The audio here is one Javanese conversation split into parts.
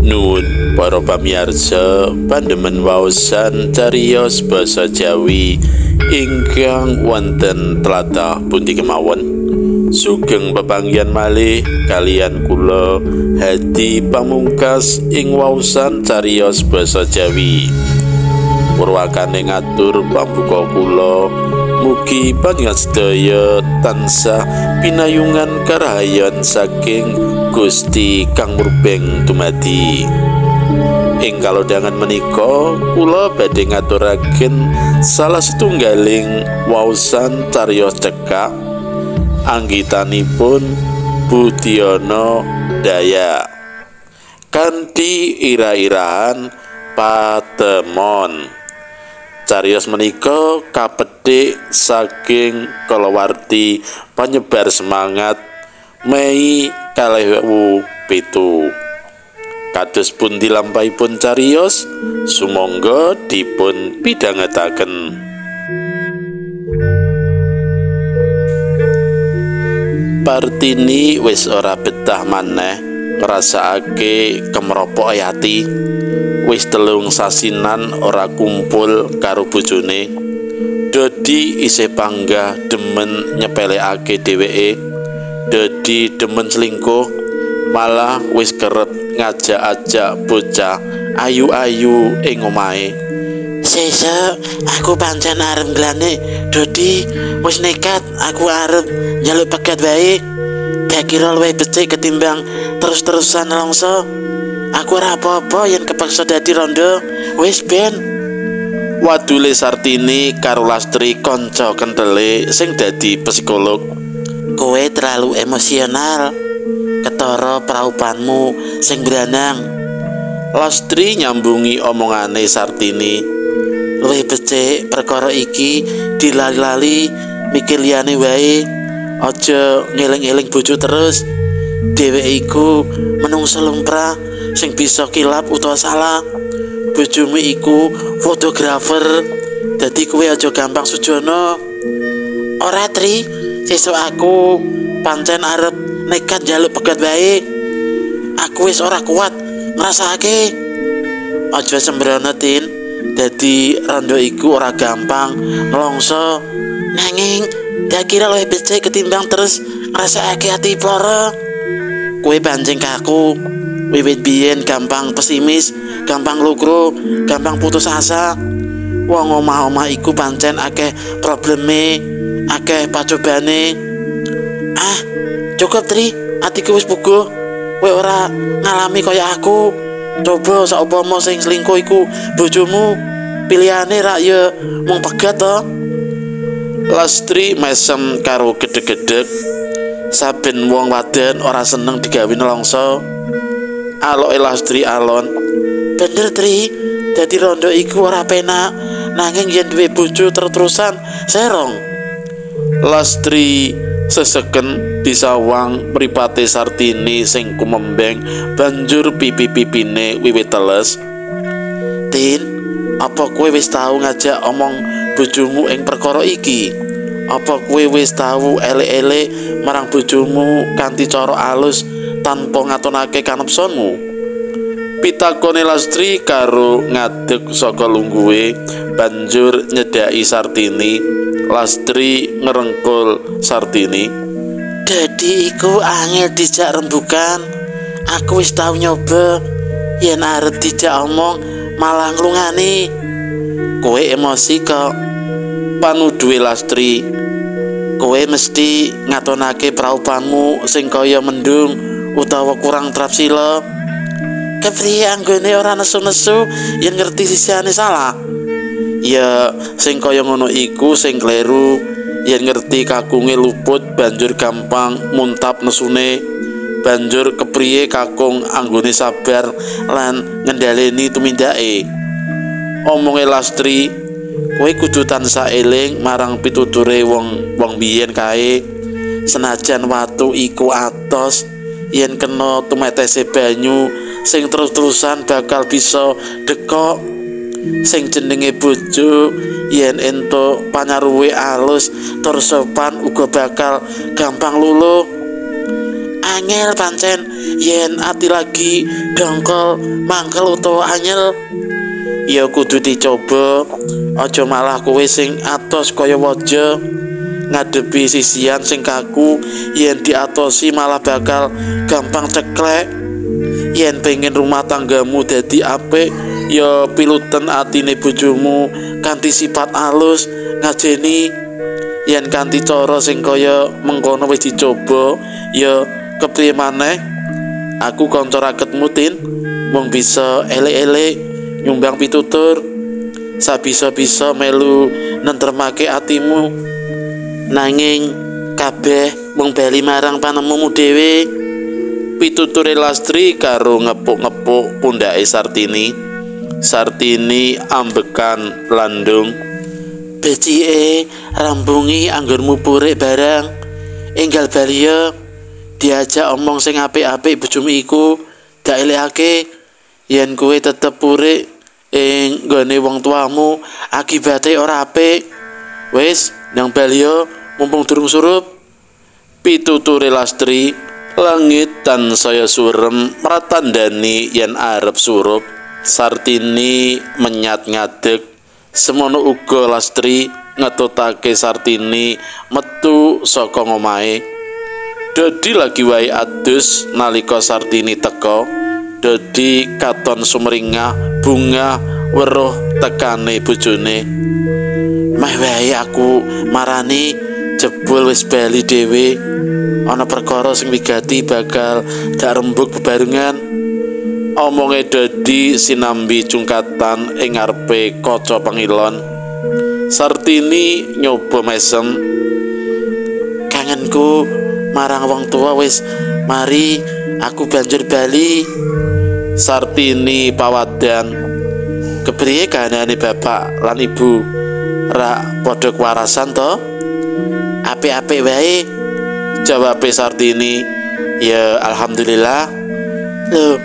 Nuwun para pamirsa pandemen waosan cariyos basa Jawi ingkang wonten tlatah pundi kemawon. Sugeng pepanggihan malih kalian kula Hadi Pamungkas ing waosan cariyos basa Jawi. Purwakane ngatur pambuka kula, mugi panjenengan sedaya tansah pinayungan karahayan saking Gusti Kang Murbeng dumadi. Ing kalodhangan menika kula badhe ngaturaken salah setunggaling waosan cariyos cekak anggitanipun Budiono Dayak kanthi ira-irahan patemon. Cariyos menika kapethik saking kalawarti penyebar semangat Mei 2007. Kados pundi lampahipun cariyos, sumangga dipun pidhangetaken. Partini wis ora betah maneh ngrasakake kemropoke ati. Wis 3 sasinan ora kumpul karo bojone. Dodi isih panggah demen nyepelekake dheweke. Dodi demen selingkuh, malah wis kerep ngajak-ajak bocah ayu-ayu ing omahe. Sesuk aku pancen arep nglane Dodi, wis nekat aku arep njaluk pegat wae. Tak kira luwih becik ketimbang terus-terusan nelongso. Aku ora apa-apa yen kepaksa dadi rondo, wis ben. Wadule Sartini karo Lastri kanca kenthele sing dadi psikolog. Kowe terlalu emosional, ketara praupanmu sing branang. Lastri nyambungi omongane Sartini. Luwih becik perkara iki dilali-lali, mikir liyane wae. Aja ngeling-eling bojo terus. Dheweke iku menungso lumrah sing bisa kilap utawa salah. Bojomu iku fotografer, dadi kowe aja gampang sujono. Ora Tri, sesuk aku pancen arep nekat njaluk pegat wae. Aku wis ora kuat ngrasakake. Aja sembrono Tin, dadi rondo iku ora gampang nglongso. Nanging dak kira luwih becik ketimbang terus ngrasakake ati ploro. Kowe pancen kaku. Wiwit biyen gampang pesimis, gampang lukro, gampang putus asa. Wong omah-omah iku pancen akeh probleme, akeh pacobane. Ah, cukup Tri, atiku wis puguh. Kowe ora ngalami kaya aku. Coba saupama sing selingkuh iku bojomu, pilihane rak ya mung pegat to. Lastri mesem karo gedeg-gedeg. Saben wong wadon ora seneng digawe nelongso. Aloke Lastri alon. Bener Tri, dadi rondo iku ora penak, nanging yen duwe bojo terus-terusan serong. Lastri seseken disawang mripate Sartini sing kumembeng banjur pipi-pipine wiwit teles. Tin, apa kowe wis tau ngajak omong bojomu ing perkara iki? Apa kowe wis tau elek-elek marang bojomu kanthi cara alus tanpa ngatonake kanepsonmu? Pitakone Lastri karo ngadeg saka lungguhe banjur nyedhaki Sartini. Lastri ngerengkul Sartini. Dadi iku angel dijak rembukan. Aku wis tau nyoba, yen arep dijak omong malah nglungani. Kowe emosi kok, panuduhe Lastri. Kowe mesti ngatonake praupanmu sing kaya mendung utawa kurang trapsila. Kepriye anggone ora nesu-nesu yen ngerti sisihane salah? Ya sing kaya ngono iku sing kleru. Yen ngerti kakunge luput banjur gampang muntap nesune. Banjur kepriye kakung anggone sabar lan ngendhaleni tumindake. Omonge Lastri, kowe kudu tansah eling marang pituture wong-wong biyen kae. Senajan watu iku atos, yen kena tumetese banyu sing terus-terusan bakal bisa dekok. Sing jenenge bojo yen entuk panyaruwe alus tur sopan uga bakal gampang luluh. Angel pancen yen ati lagi dongkol mangkel utawa anyel. Ya kudu dicoba, aja malah kowe sing atos kaya waja ngadepi sisian sing kaku. Yen diatosi malah bakal gampang ceklek. Yen pengen rumah tanggamu dadi apik, ya piluten atine bojomu kanthi sifat alus ngajeni. Yen kanthi cara sing kaya mengkono wis dicoba, ya kepriye maneh? Aku kanca raketmu Tin, mung bisa elek-elek nyumbang pitutur, sabisa-bisa melu nentremake atimu. Nanging kabeh mung bali marang panemumu dhewe. Pituture Lastri karo ngepuk-ngepuk pundhake Sartini. Sartini ambekan landung. Becike rambungi anggonmu purik barang. Enggal baliya diajak omong sing apik-apik bojomu iku, dak elekake. Yen kowe tetep purik ing nggone wong tuamu, akibate ora apik. Wis nang baliya mumpung durung surup. Pituture Lastri. Langit tansaya surem mratandani yen arep surup. Sartini menyat ngadeg. Semono uga Lastri ngetutake Sartini metu saka ngomahe. Dodi lagi wae adus nalika Sartini teka. Dodi katon sumringah bunga weruh tekane bojone. Meh wae aku marani, jebul wis bali dhewe. Ana perkara sing wigati bakal dak rembug bebarengan. Omonge Dodi sinambi cungkatan ing ngarepe kaca pengilon. Sartini nyoba mesem. Kangenku marang wong tua wis mari, aku banjur bali. Sartini pawadan. Kepriye kahanane bapak lan ibu? Rak padha kewarasan to? Apik-apik wae, jawabe Sartini. Ya alhamdulillah. Lho,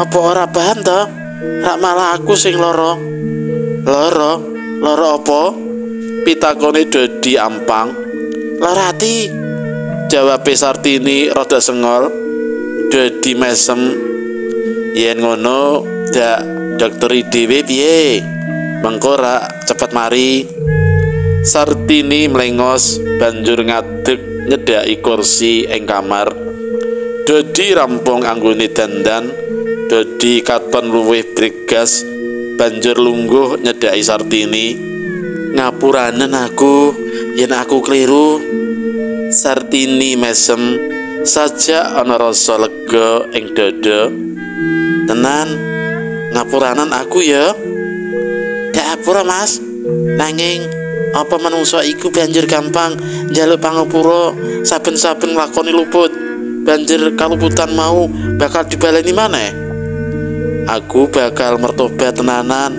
apa ora paham to? Rak malah aku sing lara. Lara? Lara apa? Pitakone Dodi ampang. Lara ati, jawabe Sartini rada sengol. Dodi mesem. Yen ngono dak dokteri dhewe piye? Mengko rak cepet mari. Sartini mlengos banjur ngadeg nyedhaki kursi ing kamar. Dodi rampung anggone dandan. Dodi katon luwih bregas banjur lungguh nyedhaki Sartini. Ngapuranen aku yen aku kliru. Sartini mesem sajak ana rasa lega ing dada. Tenan, ngapuranen aku ya. Dak apura Mas. Nanging apa manungsa iku banjur gampang njaluk pangapura saben-saben nglakoni luput. Banjur kaluputan mau bakal dibaleni maneh. Aku bakal mertobat tenanan,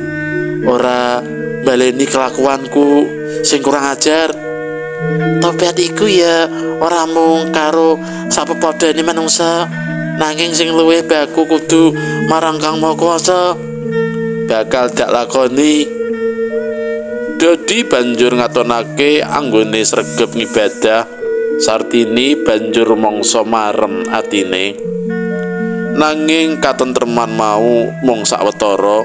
ora baleni kelakuanku sing kurang ajar. Tobat iku ya ora mung karo sapepadane manungsa, nanging sing luwih baku kudu marang Kang Maha Kuwasa. Bakal dak lakoni. Dodi banjur ngatonake anggone sregep ngibadah. Sartini banjur mangsa marem atine. Nanging katentreman mau mung sawetara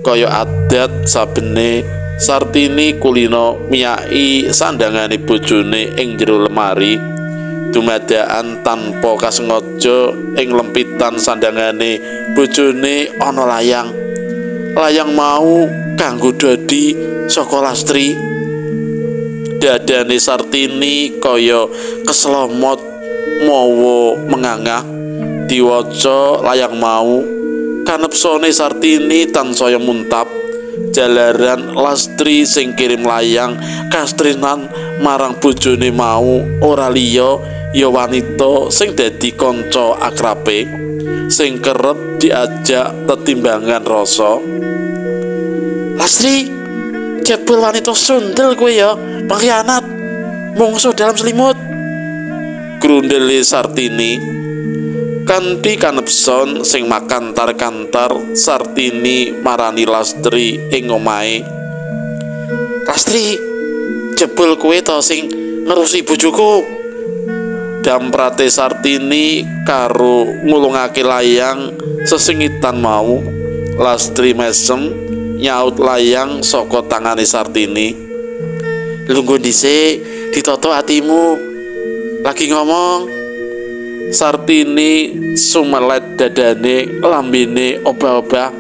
kaya adat sabene. Sartini kulino miyaki sandangane bojone ing jero lemari. Dumadakan tanpa kasengaja ing lempitan sandangane bojone ana layang. Layang mau kanggo Dodi saka Lastri. Dadane Sartini kaya keslomot mawa mengangah. Diwaca layang mau, kanepsone Sartini tansaya muntap. Jalaran Lastri sing kirim layang kastrinan marang bojone mau ora liya ya wanita sing dadi kanca akrabe sing kerep diajak tetimbangan rasa. Lastri, jebul wanita sundel kowe ya, pengkhianat, mungsuh dalam selimut, grundele Sartini. Kanthi kanepson sing makantar-kantar, Sartini marani Lastri ing omahe. Lastri, jebul kowe to sing ngerusi bojoku. Damprate Sartini karo ngulungake layang sesengitan mau. Lastri mesem nyaut layang saka tangane Sartini. Lungguh dhisik, ditoto atimu. Lagi ngomong. Sartini sumelet dadane, lambene obah-obah.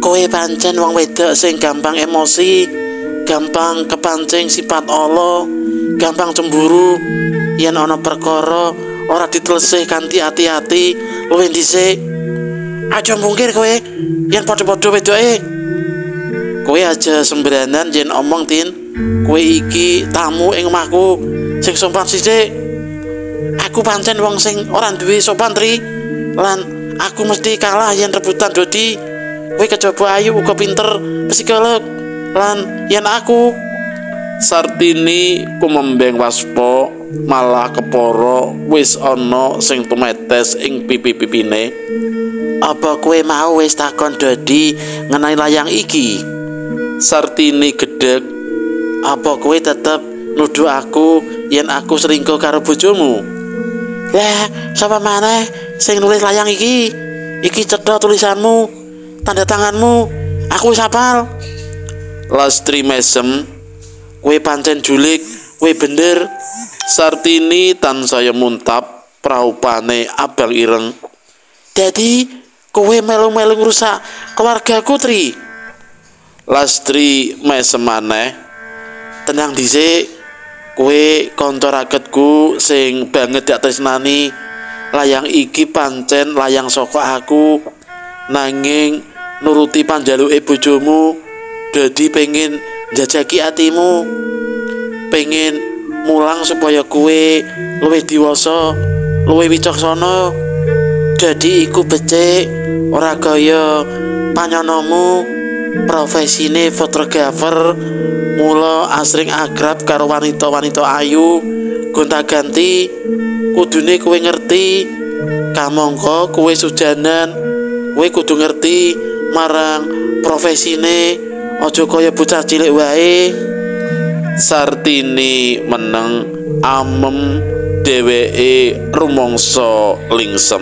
Kowe pancen wong wedok sing gampang emosi, gampang kepancing sifat ala, gampang cemburu. Yen ana perkara ora ditelesih kanthi ati-ati, luwih dhisik. Aja mungkir kowe yen padha-padha wedoke. Kowe aja sembranan yen omong, Tin. Kowe iki tamu ing omahku, sing sopan sithik. Aku pancen wong sing ora duwe sopan, Tri. Lan aku mesti kalah yen rebutan Dodi. Kowe kejaba ayu uga pinter psikolog. Lan yen aku. Sartini kumembeng waspa malah kepara wis ana sing tumetes ing pipi-pipine. Apa kowe mau wis takon Dodi ngenai layang iki? Sartini gedhek. Apa kowe tetep nuduh aku yen aku selingkuh karo bojomu? Lah, sapa maneh sing nulis layang iki? Iki cetha tulisanmu, tanda tanganmu. Aku wis hafal. Lastri mesem. Kowe pancen julik, kowe bener. Sartini tansaya muntap praupane abang ireng. Dadi kowe melu-melu ngrusak keluargaku, Tri. Lastri mesem maneh. Tenang dhisik, kowe kanca raketku sing banget dak tresnani. Layang iki pancen layang saka aku, nanging nuruti panjaluke bojomu. Dadi pengen njajaki atimu, pengen mulang supaya kowe luwih diwasa, luwih wicaksana. Dadi iku becik, ora kaya panyonomu profesine fotografer, mula asring akrab karo wanita-wanita ayu gonta-ganti. Kudune kowe ngerti, kamangka kowe sujanan, kowe kudu ngerti marang profesine, aja kaya bocah cilik wae. Sartini meneng amem, dheweke rumangsa lingsem.